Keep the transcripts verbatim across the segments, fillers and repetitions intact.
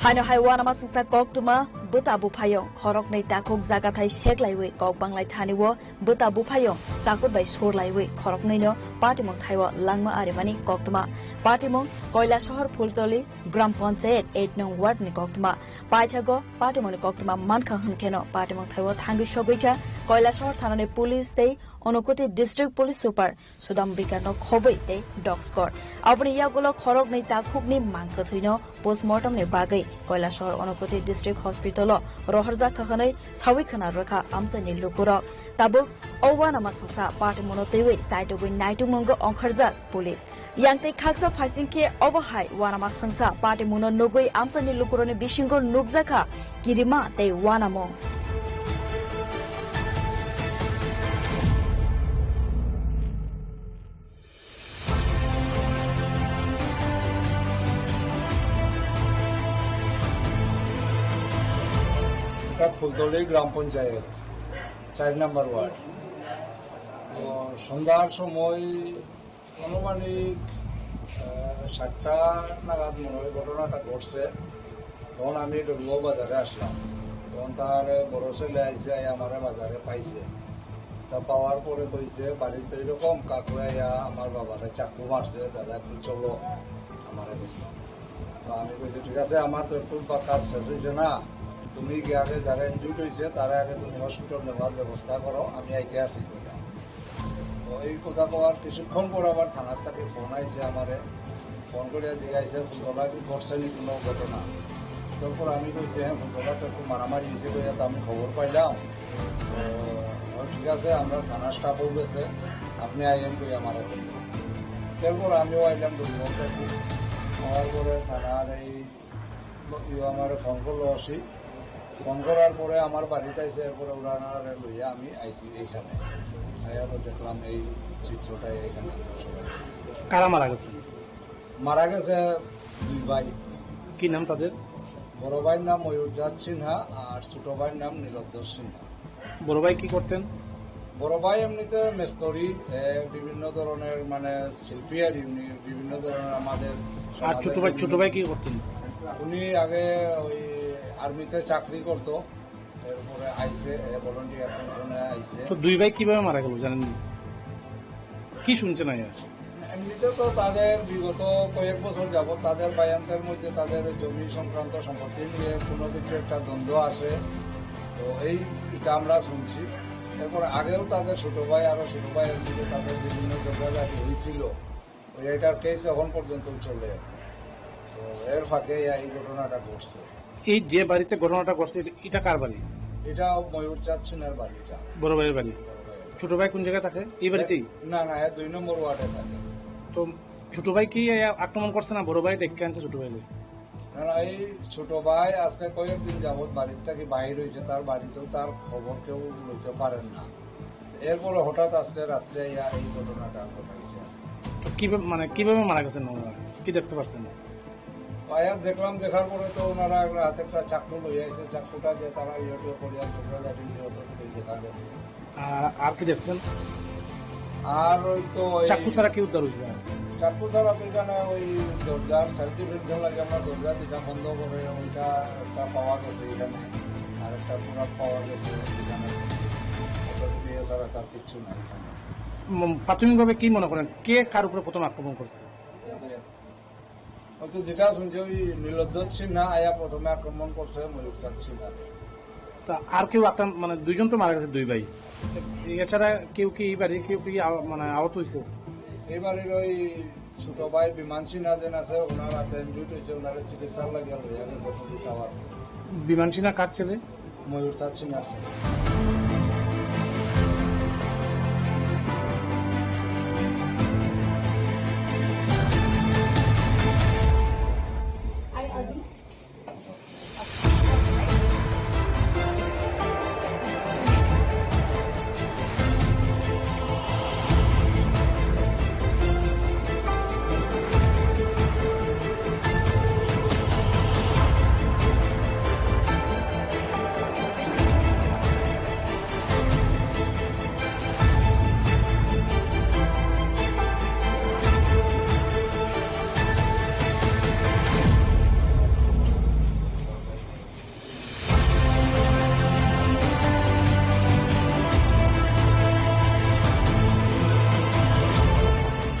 Ano hai uanama singsa koktwma bwta buphayung khoroknwi takhuk jagathai seklaiwi kok banglai thani o bwta buphayung chakur bai surlaiwi khoroknwino patimungthai o langma arimani koktwma. Patimung Koilasohor Phultoli Gram Panchayat eight nong ward ni koktwma. Paithago patimungni koktwma mankha hwnkheno patimungthai o thangwi sogwi kha Koilasohor thanani police tei Unakoti District Police Super Sudam Bikarno khobwi tei dog squad. Aboni yagulo khoroknwi takhukni mang kwthwino postmortem ni bagwi Koilasohor Unakoti District Hospital o rohorjak kha hwnwi sawi khna rwkha amchaini lukurok. Tabuk o uanama songsa patimungno twiwi saitugwi naitukmungo ongkharjak police. Yang tei khaksa phaising khe obo hai uanama songsa patimungno nugwi amchaini lukurokni bisingo nukjakha kirima tei uanamung. এটা ফুলতলি গ্রাম পঞ্চায়েত, চার নম্বর ওয়ার্ড। তো সন্ধ্যার সময় আনুমানিক, আহ, সাতটা নাগাদ মনে হয় ঘটনাটা ঘটছে। তখন আমি ডুঙ্গো বাজারে আসলাম। তখন তার বড় ছেলে আইসে, আই আমার বাজারে পাইছে। তা পাওয়ার পরে কইছে, "বাড়িতে এরকম কাকু আইয়া আমার বাবারে চাকু মারছে, দাদা একটু চলো আমার কাছে।" তো আমি কইছি, "ঠিক আছে, আমার তো একটু বা কাজ শেষ হয়েছে না, তুমি গিয়ে আগে যারা ইনজুর্ড হয়েছে, তারা আগে তুমি হসপিটাল নেওয়ার ব্যবস্থা করো, আমি আইতে আসি।" তো এই কথা কওয়ার কিছুক্ষণ পর আবার থানার থেকে ফোন আইছে আমারে। ফোন করে জিজ্ঞাসা, "ফুলতলা কি ঘটছে নি কোনো ঘটনা?" তারপর আমি কইছি, "হ্যাঁ, ফুলতলা তো একটু মারামারি হয়েছে বলে তো আমি খবর পাইলাম।" তো, "ও, ঠিক আছে, আমরা থানার স্টাফও গেছে, আপনি আইয়েন কই আমার এখন।" তারপর আমিও আইলাম দুই ঘন্টা। আমার পরে থানার এই ইয়ে আমার ফোন করলো ওসি। ফোন করার পরে আমার বাড়িতে এসে এরপরে ওনারা লইয়া আমি আইছি এইখানে। আইয়া তো দেখলাম এই চিত্রটাই এখানে। কারা মারা গেছে? মারা গেছে দুই ভাই। কি নাম তাদের? বড় ভাইয়ের নাম ময়ূরচাঁদ সিনহা আর ছোট ভাইয়ের নাম নীলোদ্দর সিনহা। বড় ভাই কি করতেন? বড় ভাই এমনিতে মেস্তরি, এ, বিভিন্ন ধরনের মানে শিল্পী আর কি উনি, বিভিন্ন ধরনের আমাদের আর সমাজের ছোট ভাই, বিভিন্ন ছোট ভাই কি করতেন? উনি আগে ওই আর্মিতে চাকরি করতো, এরপরে আইসে, এ, ভলান্টিয়ার পেনশনে আইসে। তো দুই ভাই কিভাবে মারা গেল জানেননি? কি শুনছেন আইয়া? এমনিতে তো তাদের বিগত কয়েক বছর যাবত তাদের ভাইয়ানদের মধ্যে তাদের জমি সংক্রান্ত সম্পত্তি নিয়ে কোনো কিছু একটা দ্বন্দ্ব আছে। তো এই এটা আমরা শুনছি। এরপর আগেও তাদের ছোট ভাই, আরো ছোট ভাইয়ের মধ্যে তাদের বিভিন্ন ঝগড়াঝাটি হয়েছিল। ওই এটার কেস এখন পর্যন্ত চলে। তো এর ফাঁকে এই ঘটনাটা ঘটছে। এই যে বাড়িতে ঘটনাটা ঘটছে, এটা, এটা কার বাড়ি? এটা ময়ূর চাঁদ সিনহার বাড়ি, এটা। বড় ভাইয়ের বাড়ি। বড় ভাইয়ের। ছোট ভাই কোন জায়গায় থাকে? এই বাড়িতেই? না, না, এ দুই নম্বর ওয়ার্ডে থাকে। তো ছোট ভাই কি, এ, আক্রমণ করছে না বড় ভাই ডেকে আনছে ছোট ভাইরে? না, না, এই ছোট ভাই আজকে কয়েকদিন যাবত বাড়ির থেকে বাইর হয়েছে, তার বাড়িতেও তার খবর কেউ লইতে পারেন না। এরপরে হঠাৎ আজকে রাত্রে ইয়া এই ঘটনাটা ঘটাইছে আজকে। তো কিভাবে, মানে, কিভাবে মারা গেছেন ওনারা? কি দেখতে পাচ্ছেন? পায়া দেখলাম, দেখার পরে তো ওনারা একটা হাতে একটা চাকু লইয়া আইছে, চাকুটা দিয়ে তারা ইয়ে টিয়ে করিয়া ঝগড়াঝাটি হয়েছে, অতটুকুই দেখা গেছে। আর, আর কি দেখছেন? আর ওই তো ওই চাকু ছাড়া কি উদ্ধার হয়েছে? চাকু ছাড়া তো এখানে ওই দরজার সেলফি ফেলতে লাগে, আমরা দরজা যেটা বন্ধ করে ওইটা একটা পাওয়া গেছে এখানে, আর একটা পুরা পাওয়া গেছে এখানে, অতটুকু, এছাড়া তার কিচ্ছু নাই এখানে। উম, প্রাথমিকভাবে কি মনে করেন, কে কার উপরে প্রথম আক্রমণ করছে? হয়তো যেটা শুনছি, ওই নীলোদ্দর সিনহা আয়া প্রথমে আক্রমণ করছে ময়ূর চাঁদ সিনহাকে। তা আর কেউ আক্রমণ, মানে, দুইজন তো মারা গেছে, দুই ভাই। এছাড়া কেউ কি এই বাড়ির কেউ কি আহ-, মানে, আহত হয়েছে? এই বাড়ির ওই ছোট ভাই বিমান সিনহা যেন আছে, ওনার হাতে ইনজুরি হয়েছে, ওনারে চিকিৎসার লাগিয়া লইয়া গেছে পুলিশ আবার। বিমান সিনহা কার ছেলে? ময়ূর চাঁদ সিনহার ছেলে।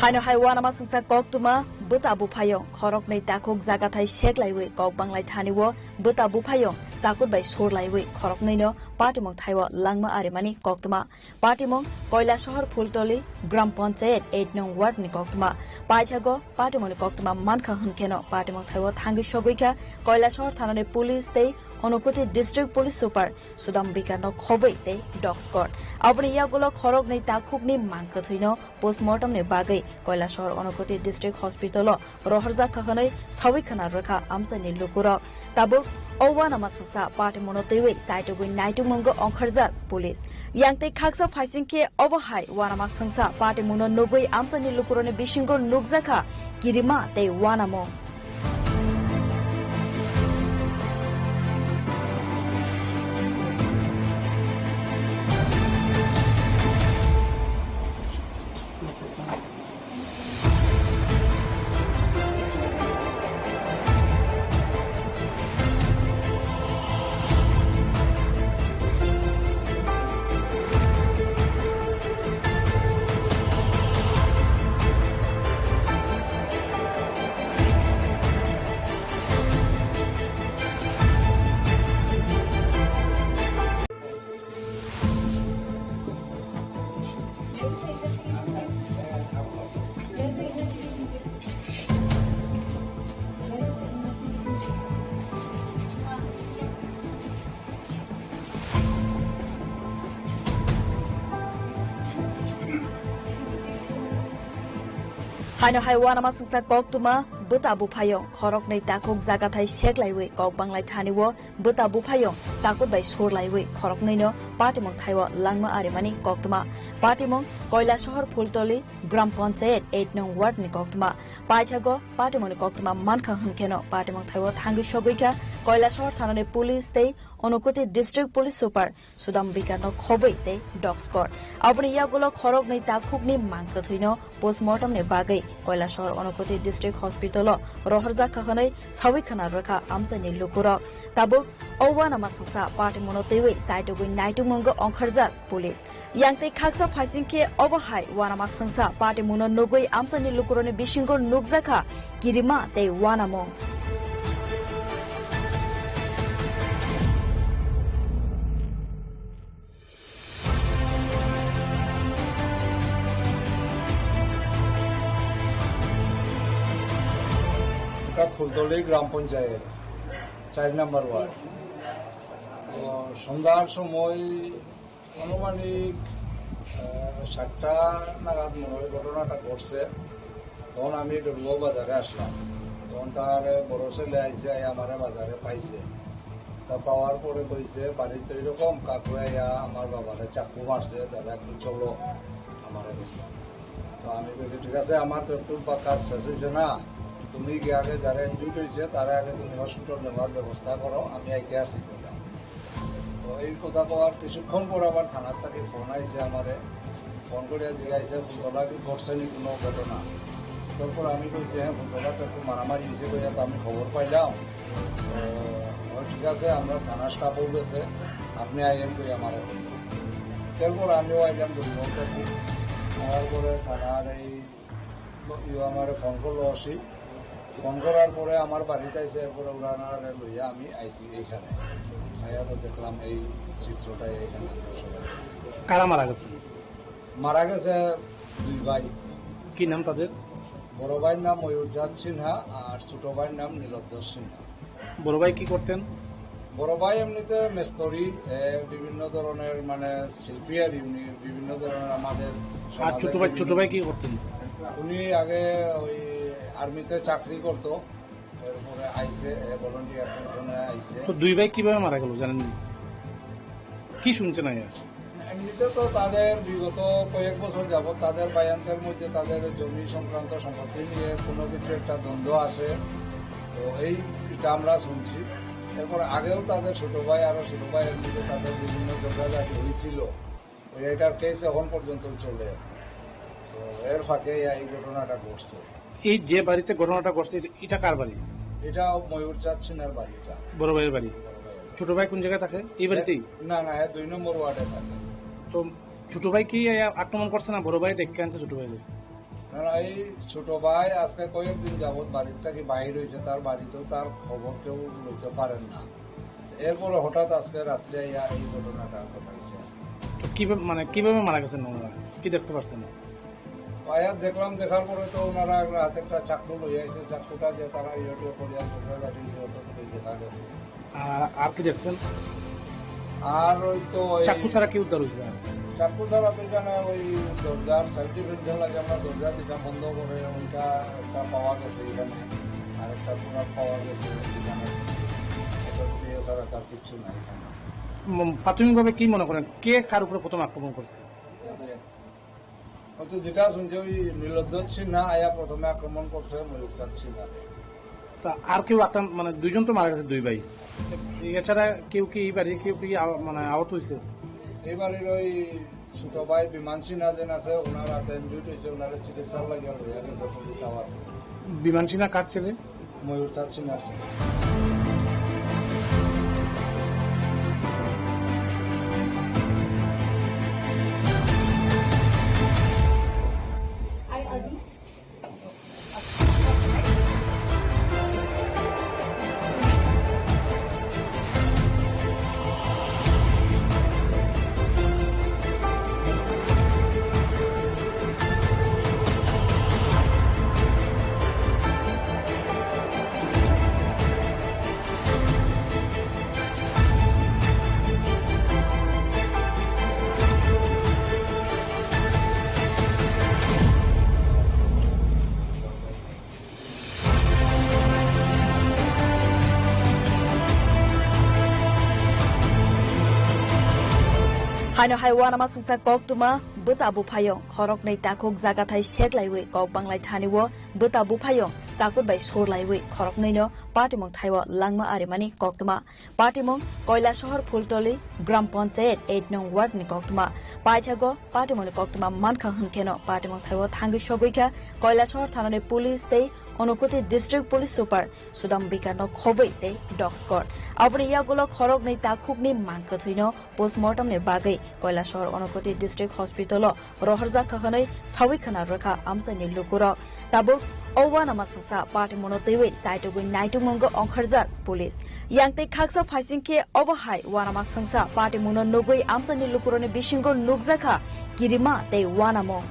Ano hai uanama songsa koktwma bwta buphaiyung khoroknwi takhuk jagathai seklaiwi kok banglai thani o bwta buphaiyung chakut bai surlaiwi khoroknwino patimung thaio langma arimani koktwma. Patimung Koilasohor Phultoli Gram Panchayat eight nong ward ni koktwma. Paithago patimungni koktwma mankha hwnkheno patimung thaio thangwi sogwikha Koilasohor thanani police tei Unakoti District Police Super Sudam Bikar no khobwi tei dog squad. Aboni yagulo khoroknwi takhukni mang kwthwino postmortem ni bagwi Koilasohor Unakoti District Hospital o rohorjak kha hwnwi sawi khna rwkha amchaini lukurok. Tabuk o uanama songsa patimungno twiwi chaitugwi naitukmungo ongkharjak police. Yang tei khaksa phaising khe obo hai uanama songsa patimungno nugwi amchaini lukurokni bisingo nukjakha kirima tei uanamung. Haino hai uanama songsa koktwma bwta buphaiyung khoroknwi takhuk jagathai seklaiwi kok banglai thani o bwta buphaiyung takhuk bai surlaiwi khoroknwino patimung thaio langma arimani koktwma. Patimung Koilasohor Phultoli Gram Panchayat eight nong ward ni koktwma. Paithago patimungni koktwma mankha hwnkheno patimung thaio thangwi sogwikha Koilasohor thanani police tei Unakoti District Police Super Sudam Bikar no khobwi tei dog squad. Aboni yagulo khoroknwi takhukni mang kwthwino postmortem ni bagwi Koilasohor Unakoti District Hospital o rohorjak kha hwnwi sawi khna rwkha amchaini lukurok. Tabuk o uanama songsa patimungno twiwi chaitugwi naitukmungo ongkharjak police. Yang tei khaksa phaising khe obo hai uanama songsa patimungno nugwi amchaini lukurokni bisingo nukjakha kirima tei uanamung. এটা ফুলতলি গ্রাম পঞ্চায়েত, চার নম্বর ওয়ার্ড। তো সন্ধ্যার সময় আনুমানিক, আহ, সাতটা নাগাদ মনে হয় ঘটনাটা ঘটছে। তখন আমি ডলুয়া বাজারে আসলাম। তখন তার বড় ছেলে আইছে, আইয়া আমারে বাজারে পাইছে। তা পাওয়ার পরে কইছে, "বাড়িতে এরকম কাকু আইয়া আমার বাবারে চাকু মারছে, দাদা একটু চলো আমার অফিসে।" তো আমি কইছি, "ঠিক আছে, আমার তো একটু বা কাজ শেষ হইছে না, তুমি গিয়ে আগে যারা ইনজুর্ড হইছে, তারা আগে তুমি হসপিটাল নেওয়ার ব্যবস্থা করো, আমি আইতে আছি।" তো এই কথা কওয়ার কিছুক্ষণ পর আবার থানার থেকে ফোন আইছে আমারে, ফোন করে জিজ্ঞাসা, "ফুলতলা কি ঘটছে নি কোনো ঘটনা?" তারপর আমি কইছি, "হ্যাঁ, ফুলতলা তো একটু মারামারি হয়েছে কইয়া তো আমি খবর পাইলাম।" তো, "ও ঠিক আছে, আমরা থানার স্টাফও গেছে, আপনি আইয়েন কই আমার ওখানে।" তারপর আমিও আইলাম দুর্গম থাকি। আমার পরে থানার এই ইয়ে আমারে ফোন করলো ওসি। ফোন করার পরে আমার বাড়িতে আইসে, এরপরে ওনারে লইয়া আমি আইসি এইখানে। আইয়া তো দেখলাম এই চিত্রটাই এখানে। কারা মারা গেছে? মারা গেছে দুই ভাই। কি নাম তাদের? বড় ভাইয়ের নাম ময়ূরচাঁদ সিনহা আর ছোট ভাইয়ের নাম নীলোদ্দর সিনহা। বড় ভাই কি করতেন? বড় ভাই এমনিতে মেস্তরি, এ, বিভিন্ন ধরনের মানে শিল্পী আর উনি বিভিন্ন ধরনের আমাদের আর সমাজে ছোট ভাই, ছোট বিভিন্ন ভাই কি করতেন? উনি আগে ওই আর্মিতে চাকরি করতো, এরপরে আইসে, এ, ভলান্টিয়ার পেনশনে আইসে। তো দুই ভাই কিভাবে মারা গেল জানেন? কি শুনছেন আগে? এমনিতে তো তাদের বিগত কয়েক বছর যাবত তাদের ভাইয়ানদের মধ্যে তাদের জমি সংক্রান্ত সম্পত্তি নিয়ে কোনো কিছু একটা দ্বন্দ্ব আছে, তো এইটা আমরা শুনছি। এরপর আগেও তাদের ছোট ভাই, আরো ছোট ভাইয়ের মধ্যে তাদের বিভিন্ন ঝগড়াঝাটি হয়েছিল, ওই এটার কেস এখন পর্যন্ত চলে। তো এর ফাঁকে এই ঘটনাটা ঘটছে। এই যে বাড়িতে ঘটনাটা ঘটছে, এটা, এটা কার বাড়ি? এটা ময়ূর চাঁদ সিনহার বাড়ি এটা। বড় ভাইয়ের বাড়ি। বড় ভাইয়ের বাড়ি। ছোট ভাই কোন জায়গায় থাকে? এই বাড়িতেই? না, না, এ দুই নম্বর ওয়ার্ডে থাকে। তো ছোট ভাই কি, এ, আক্রমণ করছে না বড় ভাই ডেকে আনছে ছোট ভাইরে? আর এই ছোট ভাই আজকে কয়েকদিন যাবত বাড়ির থেকে বাইর হয়েছে, তার বাড়িতেও তার খবর কেউ লইতে পারেন না। এরপরে হঠাৎ আজকে রাত্রে আইয়া এই ঘটনাটা ঘটাইছে। তো কিভাবে, মানে, কিভাবে মারা গেছেন ওনারা? কি দেখতে পাচ্ছেন? আয়া দেখলাম, দেখার পরে তো ওনারা একটা হাতে একটা চাকু লইয়া আইছে, চাকুটা দিয়ে তারা ইয়ে টিয়ে করিয়া ঝগড়া ঝাটি হয়েছে, অতটুকুই দেখা গেছে। আর, আর কি দেখছেন? আর ওই তো ওই চাকু ছাড়া কি উদ্ধার হয়েছে? চাকু ছাড়া তো এখানে ওই দরজার self defense লাগে, আমরা দরজা দুটা বন্ধ করে ওইটা একটা পাওয়া গেছে এখানে, আর একটা পুরা পাওয়া গেছে এখানে। এটা দিয়ে ছাড়া তার কিচ্ছু নাই এখানে। উম, প্রাথমিকভাবে কি মনে করেন, কে কার উপরে প্রথম আক্রমণ করছে? হয়তো যেটা শুনছি, ওই নীলোদ্যোত সিনহা আয়া প্রথমে আক্রমণ করছে ময়ূরচাঁদ সিনহাকে। তা আর কেউ আক্রান্ত, মানে, দুইজন তো মারা গেছে, দুই ভাই। এছাড়া কেউ কি এই বাড়ির কেউ কি আহ-, মানে, আহত হয়েছে? এই বাড়ির ওই ছোট ভাই বিমান সিনহা যেন আছে, ওনার হাতে ইনজুরি হয়েছে, ওনার চিকিৎসার লাগে লইয়া গেছে পুলিশ আবার। বিমান সিনহা কার ছেলে? ময়ূরচাঁদ সিনহার ছেলে। Haino hai uanama songsa koktwma bwta buphayung khoroknwi takhuk jagathai seklaiwi kok banglai thani o bwta buphayung chakut bai surlaiwi khoroknwino patimung thaio langma arimani koktwma. Patimung Koilasahar Phultoli Gram Panchayat eight nong ward ni koktwma. Paithago patimungni koktwma mankha hwnkheno patimung thaio thangwi sogwi kha Koilasahar thanani police tei Unakoti District Police Super Sudam Bikarno khobwi tei dog squad. Aboni yagulo khoroknwi takhukni mang kwthwino postmortem ni bagwi Koilasahar Unakoti District Hospital o rohorjak kha hwnwi sawi khwna rwkha amchaini lukurok. Tabuk o uanama songsa patimungno twiwi chaitugwi naitukmungo ongkharjak police. Yang tei khaksa phaising khe obo hai uanama songsa patimungno nugwi amchaini lukurokni bisingo nukjakha kirima tei uanamung.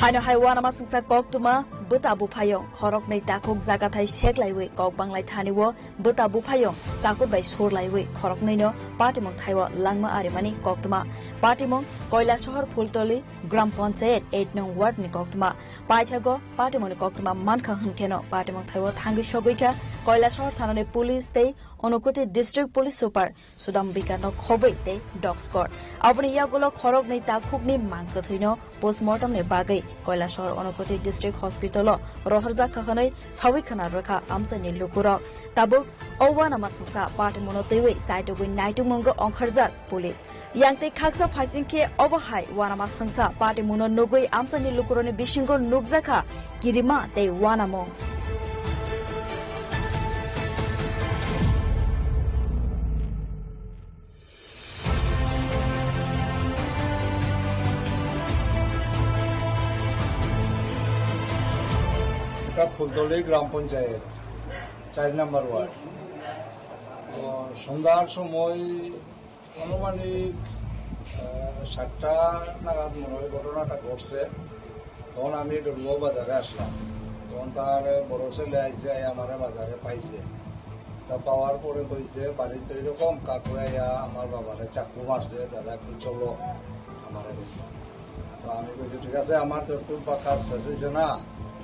Haino hai uanama songsa koktwma bwta buphayung khoroknwi takhuk jagathai seklaiwi kok banglai thani o bwta buphayung chakut bai surlaiwi khoroknwino patimung thaio langma arimani koktwma. Patimung Koilasahar Phultoli Gram Panchayat eight nong ward ni koktwma. Paithago patimungni koktwma mankha hwnkheno patimung thaio thangwi sogwi kha Koilasahar thanani police tei Unakoti District Police Super Sudam Bikarno khobwi tei dog squad. Aboni yagulo khoroknwi takhukni mang kwthwino postmortem ni bagwi Koilasahar Unakoti District Hospital o rohorjak kha hwnwi sawi khwna rwkha amchaini lukurok. Tabuk o uanama songsa patimungno twiwi chaitugwi naitukmungo ongkharjak police. Yang tei khaksa phaising khe obo hai uanama songsa patimungno nugwi amchaini lukurokni bisingo nukjakha kirima tei uanamung. এটা ফুলতলি গ্রাম পঞ্চায়েত, চার নম্বর ওয়ার্ড। তো সন্ধ্যার সময় আনুমানিক, আহ, সাতটা নাগাদ মনে হয় ঘটনাটা ঘটছে। তখন আমি ডলুয়া বাজারে আসলাম। তখন তার বড় ছেলে আইসে, আই আমারে বাজারে পাইছে। তা পাওয়ার পরে কইছে, "বাড়িতে এরকম কাকু আইয়া আমার বাবারে চাকু মারছে, দাদা একটু চলো, আমারে কইছে।" তো আমি কইছি, "ঠিক আছে, আমার তো একটু বা কাজ শেষ হইছে না,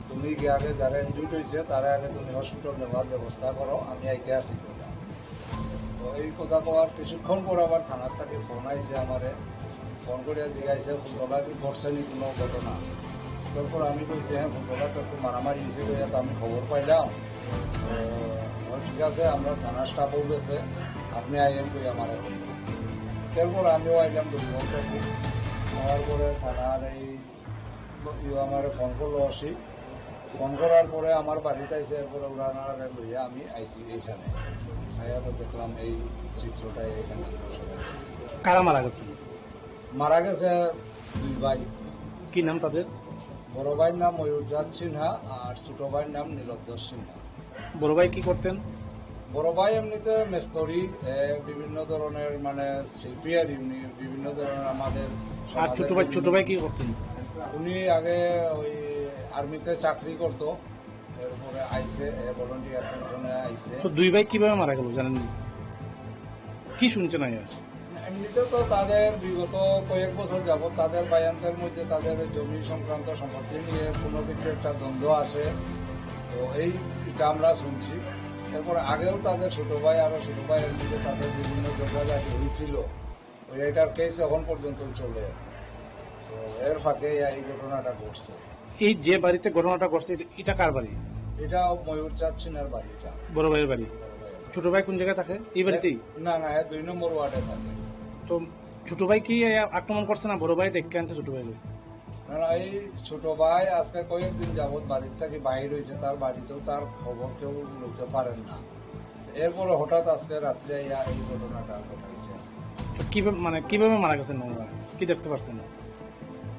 তুমি গিয়ে আগে যারা ইনজুর্ড হইছে, তারা আগে তুমি হসপিটাল নেওয়ার ব্যবস্থা করো, আমি আইতে আসি।" তো এই কথা কওয়ার কিছুক্ষণ পর আবার থানার থেকে ফোন আইছে আমারে, ফোন করে জিজ্ঞাসা, "ফুলতলা কি ঘটছে নি কোনো ঘটনা?" তারপর আমি কইছি, "হ্যাঁ, ফুলতলা তো একটু মারামারি হয়েছে, কইয়া তো আমি খবর পাইলাম।" তো, "ও, ঠিক আছে, আমরা থানার স্টাফও গেছে, আপনি আইয়েন," কই আমার। তারপর আমিও আইলাম দুই ঘন্টা। আমার পরে থানার এই ইয়ে আমারে ফোন করলো অসি। ফোন করার পরে আমার বাড়িতে আইসে, এরপরে ওনারা লইয়া আমি আইসি এইখানে। আইয়া তো দেখলাম এই চিত্রটা এখানে। কারা মারা গেছে? মারা গেছে দুই ভাই। কি নাম তাদের? বড় ভাইয়ের নাম ময়ূরচাঁদ সিনহা আর ছোট ভাইয়ের নাম নীলোদ্দর সিনহা। বড় ভাই কি করতেন? বড় ভাই এমনিতে মেস্তরি, এ, বিভিন্ন ধরনের মানে শিল্পী আর এমনি বিভিন্ন ধরনের আমাদের আর ছোট সমাজের ভাই, ছোট বিভিন্ন ভাই কি করতেন? উনি আগে ওই আর্মিতে চাকরি করতো, এরপরে আইসে, এ, ভলান্টিয়ার পেনশনে আইসে। তো দুই ভাই কিভাবে মারা গেল জানেন না? কি শুনছেন আইয়া? এমনিতে তো তাদের বিগত কয়েক বছর যাবত তাদের ভাইয়ানদের মধ্যে তাদের জমি সংক্রান্ত সম্পত্তি নিয়ে কোনো কিছু একটা দ্বন্দ্ব আছে। তো এইটা আমরা শুনছি। এরপর আগেও তাদের ছোট ভাই, আরো ছোট ভাইয়ের মধ্যে তাদের বিভিন্ন ঝগড়াঝাটি হয়েছিল। ওই এটার কেস এখন পর্যন্ত চলে। তো এর ফাঁকে এই ঘটনাটা ঘটছে। এই যে বাড়িতে ঘটনাটা ঘটছে, এটা, এটা কার বাড়ি? এটা ময়ূরচাঁদ সিনহার বাড়ি, এটা। বড় ভাইয়ের বাড়ি। বড় ভাইয়ের বাড়ি। ছোট ভাই কোন জায়গায় থাকে? এই বাড়িতেই? না, না, এ দুই নম্বর ওয়ার্ডে থাকে। তো ছোট ভাই কি, এ, আক্রমণ করছে না বড় ভাই দেখে আনছে ছোট ভাই? না, না, এই ছোট ভাই আজকে কয়েকদিন যাবত বাড়ির থেকে বাইরে হয়েছে, তার বাড়িতেও তার খবর কেউ লইতে পারেন না। এরপরে হঠাৎ আজকে রাত্রে এই, এই ঘটনাটা ঘটাইছে আজকে। তো কিভাবে, মানে, কিভাবে মারা গেছেন ওনারা? কি দেখতে পারছেন?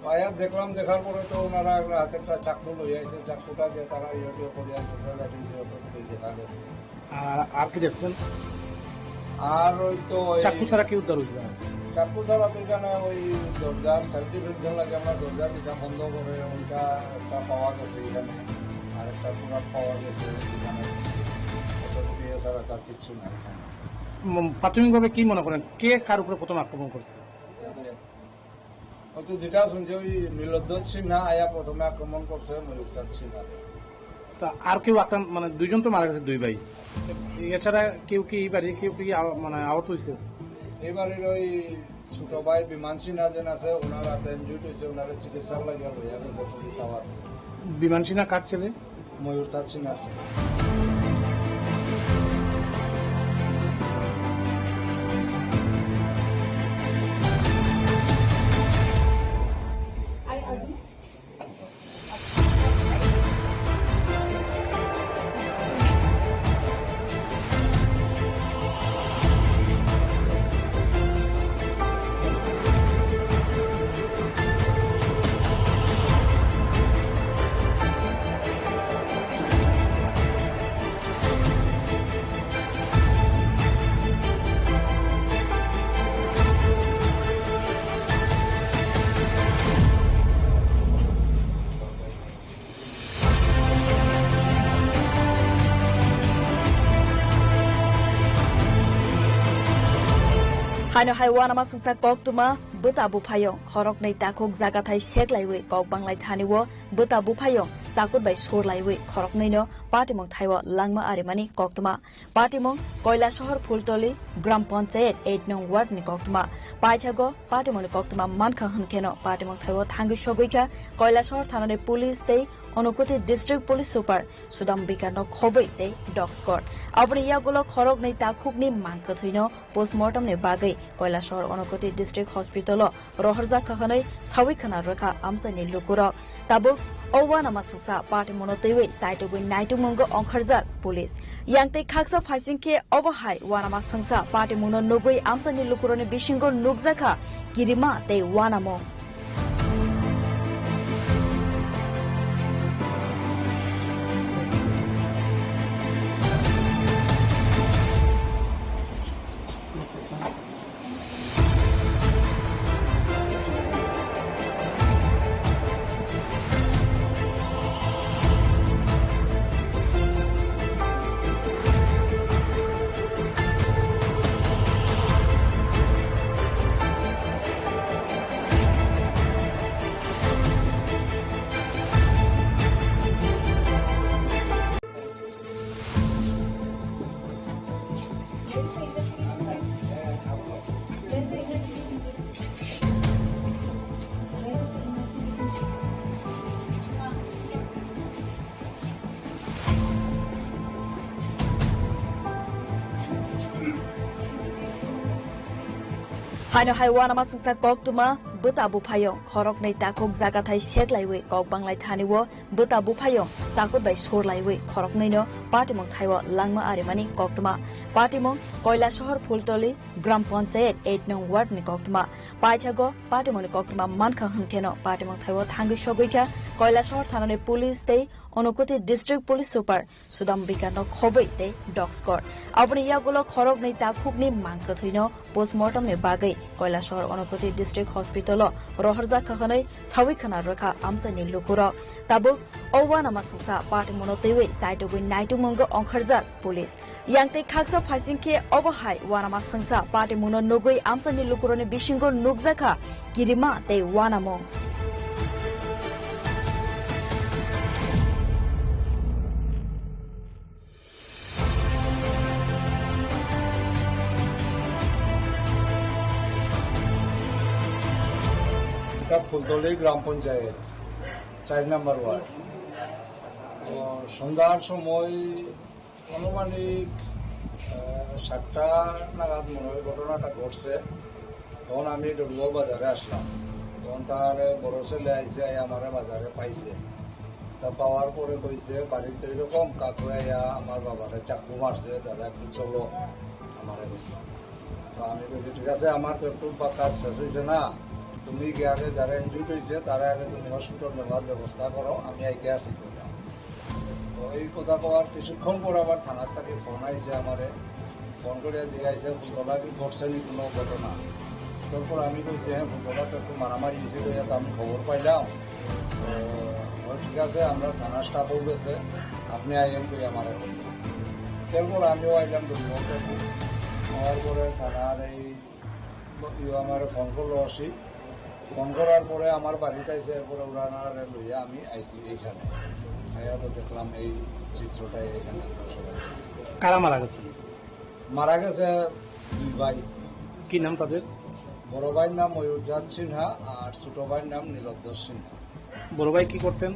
ভাইয়া দেখলাম, দেখার পরে তো ওনারা একটা হাতে একটা চাকু লই আইছে, চাকুটা দিয়ে তারা ইয়ে টিয়ে করে আর কোথায় লাঠি দিয়ে অত করে দেখা গেছে। আর, আর কি দেখছেন? আর ওই তো ওই চাকু ছাড়া কি উদ্ধার হয়েছে? চাকু ছাড়া তো এখানে ওই দরজার সেলফ ডিফেন্সের লাগে আমরা দরজা যেটা বন্ধ করে ওইটা একটা পাওয়া গেছে এখানে, আর একটা কুড়াল পাওয়া গেছে এখানে, এছাড়া তার কিচ্ছু নাই এখানে। উম, প্রাথমিকভাবে কি মনে করেন, কে কার উপরে প্রথম আক্রমণ করছে? হয়তো যেটা শুনছি, ওই নীলোদ্দর সিনহা আয়া প্রথমে আক্রমণ করছে ময়ূরচাঁদ সিনহাকে। তা আর কেউ আক্রমণ, মানে, দুইজন তো মারা গেছে, দুই ভাই। এছাড়া কেউ কি এই বাড়ির কেউ কি আহ-, মানে, আহত হয়েছে? এই বাড়ির ওই ছোট ভাই বিমান সিনহা যেন আছে, ওনার হাতে ইনজুর্ড হয়েছে, ওনারা চিকিৎসার লাগে লইয়া গেছে পুলিশ আবার। বিমান সিনহা কার ছেলে? ময়ূরচাঁদ সিনহা আছে। Haino hai uanama songsa koktwma bwta buphaiyung khoroknwi takhuk jagathai seklaiwi kok banglai thani o bwta buphaiyung chakur bai surlaiwi khoroknwino patimung thaio langma arimani koktwma. Patimung Koilasohor Phultoli Gram Panchayat eight nong ward ni koktwma. Paithago patimungni koktwma mankha hwnkheno patimung thaio thangwi sogwi kha Koilasohor thanani police tei Unakoti District Police Super Sudam Bikarno khobwi tei dog squad. Aboni yagulo khoroknwi takhukni mang kwthwino postmortem ni bagwi Koilasohor Unakoti District Hospital o rohorjak kha hwnwi sawi khna rwkha amchaini lukurok. Tabuk o uanama songsa patimungno twiwi chaitugwi naitukmungo ongkharjak police. Yang tei khaksa phaising khe obo hai uanama songsa patimungno nugwi amchaini lukurokni bisingo nukjakha kirima tei uanamung. Ano hai uanama songsa koktwma bwta buphaiyung khoroknwi takhuk jagathai seklaiwi kok banglai thani o bwta buphaiyung chakur bai surlaiwi khoroknwino patimungthaio langma arimani koktwma. Patimung Koilasohor Phultoli Gram Panchayat eight nong ward ni koktwma. Paithago patimungni koktwma mankha hwnkheno patimungthaio thangwi sogwi kha Koilasohor thanani police tei Unakoti District Police Super Sudam Bikarno khobwi tei dog squad. Aboni yagulo khoroknwi takhukni mang kwthwino postmortem ni bagwi Koilasohor Unakoti District Hospital o rohorjak kha hwnwi sawi khna rwkha amchaini lukurok. Tabuk o uanama songsa patimungno twiwi chaitugwi naitukmungo ongkharjak police. Yang tei khaksa phaising khe obo hai uanama songsa patimungno nugwi amchaini lukurokni bisingo nukjakha kirima tei uanamung. এটা ফুলতলি গ্রাম পঞ্চায়েত, চার নম্বর ওয়ার্ড। তো সন্ধ্যার সময় আনুমানিক, আহ, সাতটা নাগাদ মনে হয় ঘটনাটা ঘটছে। তখন আমি ডুঙ্গর বাজারে আসলাম। তখন তার বড় ছেলে আইসে, আই আমারে বাজারে পাইছে। তা পাওয়ার পরে কইছে, "বাড়িতে এরকম কাকু আইয়া আমার বাবারে চাকু মারছে, দাদা একটু চলো আমার অবস্থা।" তো আমি কইছি, "ঠিক আছে, আমার তো একটু বা কাজ শেষ হইছে না, তুমি গিয়ে আগে যারা ইনজুর্ড হইছে, তারা আগে তুমি হসপিটাল নেওয়ার ব্যবস্থা করো, আমি আইতে আছি।" তো এই কথা কওয়ার কিছুক্ষণ পর আবার থানার থেকে ফোন আইছে আমারে, ফোন করে জিজ্ঞাসা, "ফুলতলা কি ঘটছে নি কোনো ঘটনা?" তারপর আমি কইছি, "হ্যাঁ, ফুলতলা তো একটু মারামারি হয়েছে, তো এটা আমি খবর পাইলাম।" তো, "ও ঠিক আছে, আমরা থানার স্টাফও গেছে, আপনি আইয়েন কই আমার এখন।" এরপর আমিও আইলাম দুর্গা। আমার পরে থানার এই ইয়ে আমার ফোন করলো আসি, ফোন করার পরে আমার বাড়িতে এসে এরপরে ওনারা লইয়া আমি আইছি এইখানে। আইয়া তো দেখলাম এই চিত্রটাই এখানে। কারা মারা গেছে? মারা গেছে দুই ভাই। কি নাম তাদের? বড় ভাইয়ের নাম ময়ূরচাঁদ সিনহা আর ছোট ভাইয়ের নাম নীলোদ্দর সিনহা। বড় ভাই কি করতেন?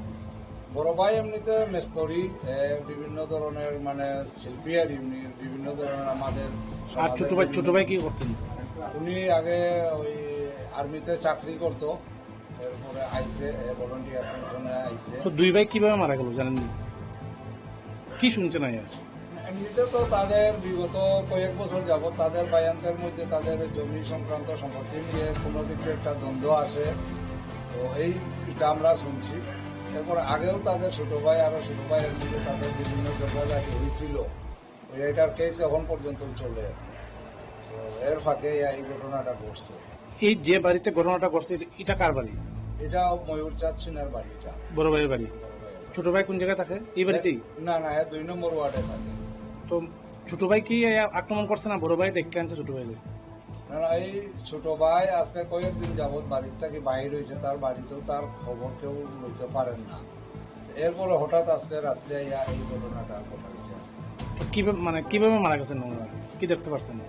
বড় ভাই এমনিতে মেস্তরি, এ, বিভিন্ন ধরনের মানে শিল্পী আর এমনি বিভিন্ন ধরনের আমাদের আর সমাজের ছোট ভাই, বিভিন্ন ছোট ভাই কি করতেন? উনি আগে ওই আর্মিতে চাকরি করতো, এরপরে আইসে, এ, ভলান্টিয়ার পেনশনে আইসে। তো দুই ভাই কিভাবে মারা গেল জানেননি? কি শুনছেন আইয়া? এমনিতে তো তাদের বিগত কয়েক বছর যাবত তাদের ভাইয়ানদের মধ্যে তাদের জমি সংক্রান্ত সম্পত্তি নিয়ে কোনো কিছু একটা দ্বন্দ্ব আছে, তো এইটা আমরা শুনছি। এরপর আগেও তাদের ছোট ভাই, আরো ছোট ভাইয়ের মধ্যে তাদের বিভিন্ন ঝগড়াঝাটি হয়েছিল, ওই এটার কেস এখন পর্যন্ত চলে। তো এর ফাঁকে এই ঘটনাটা ঘটছে। এই যে বাড়িতে ঘটনাটা ঘটছে, এটা কার বাড়ি? এটা ময়ূর চাঁদ সিনহার বাড়ি, এটা। বড় ভাইয়ের বাড়ি। বড় ভাইয়ের। ছোট ভাই কোন জায়গায় থাকে? এই বাড়িতেই? না, না, এ দুই নম্বর ওয়ার্ডে থাকে। তো ছোট ভাই কি, এ, আক্রমণ করছে না বড় ভাই দেখতে আনছে ছোট ভাইরে? না, না, এই ছোট ভাই আজকে কয়েকদিন যাবত বাড়ির থেকে বাইরে হয়েছে, তার বাড়িতেও তার খবর কেউ লইতে পারেন না। এরপরে হঠাৎ আজকে রাত্রে এই, এই ঘটনাটা ঘটাইছে আজকে। তো কিভাবে, মানে, কিভাবে মারা গেছেন ওনারা? কি দেখতে পারছেন?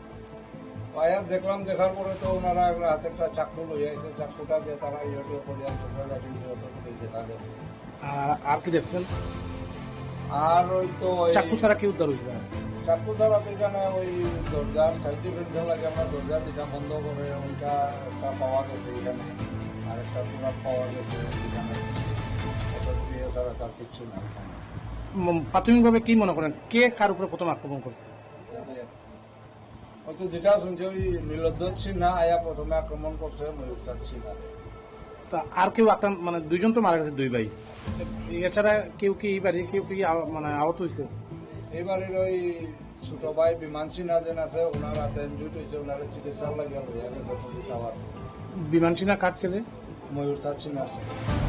ভাইয়া দেখলাম, দেখার পরে তো ওনারা একটা হাতে একটা চাকু লইয়া আইছে, চাকুটা দিয়ে তারা ইয়ে টিয়ে করিয়া ঝগড়াঝাটি হয়েছে, অতটুকুই দেখা গেছে। আর, আর কি দেখছেন? আর ওই তো ওই চাকু ছাড়া কি উদ্ধার হয়েছে? চাকু ছাড়া তো এখানে ওই দরজার সেলফ ডিফেন্সের লাগে আমরা দরজা দুইটা বন্ধ করে ওইটা একটা পাওয়া গেছে এখানে, আর একটা পুরা পাওয়া গেছে এখানে, অতটুকু ছাড়া তার কিচ্ছু নাই এখানে। উম, প্রাথমিকভাবে কি মনে করেন, কে কার উপরে প্রথম আক্রমণ করছে? হয়তো যেটা শুনছি, ওই নীলোদ্দর সিনহা আয়া প্রথমে আক্রমণ করছে ময়ূর চাঁদ সিনহারে। তা আর কেউ আক্রান্ত, মানে, দুইজন তো মারা গেছে, দুই ভাই। এছাড়া কেউ কি এই বাড়ির কেউ কি আহ-, মানে, আহত হয়েছে? এই বাড়ির ওই ছোট ভাই বিমান সিনহা যেন আছে, ওনার হাতে ইনজুর্ড হয়েছে, ওনার চিকিৎসার লাগে লইয়া গেছে পুলিশ আবার। বিমান সিনহা কার ছেলে? ময়ূর চাঁদ সিনহার ছেলে।